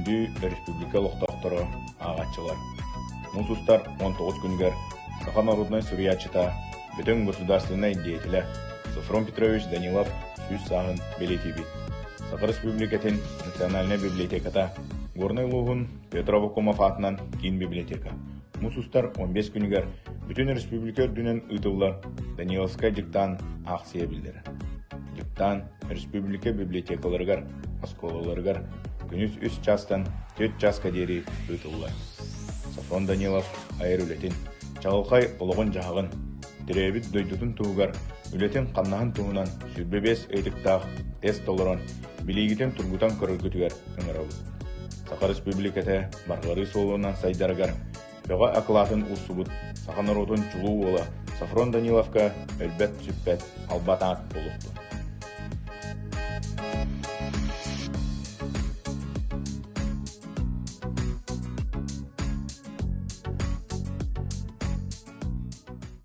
Күндү өрөспүүбүлүкэ олохтоохторо, ааҕааччылар! Муус устар 19 күнүгэр саха норуодунай суруйааччыта, бөдөҥ государственнай деятелэ Софрон Петрович Данилов сүүс сааһын бэлиэтиибит. Саха Республикатын Национальнай библиотеката Горнай улууһун Петр Аввакумов аатынан киин библиотека муус устар 15 күнүгэр бүтүн республика үрдүнэн ыытыллар Даниловскай дьыктаан аахсыйа биллэрэр. Дьыктаан республика библиотекаларыгар, оскуолаларыгар күнүс үс чаастан түөрт чааска диэри ыытыллар. Софрон Данилов айар үлэтин, чаҕылхай олоҕун-дьаһаҕын, төрөөбүт дойдутун туһугар үлэтин-хамнаһын туһунан 25 ыйытыктаах тест толорон, билиигитин тургутан көрөргүтүгэр ыҥырабыт. Саха Республиката барҕарыы суолунан сайдарыгар бөҕө акылаатын уурсубут саха норуотун чулуу уола Софрон Даниловка өлбөт-сүппэт албат аат буолуохтун.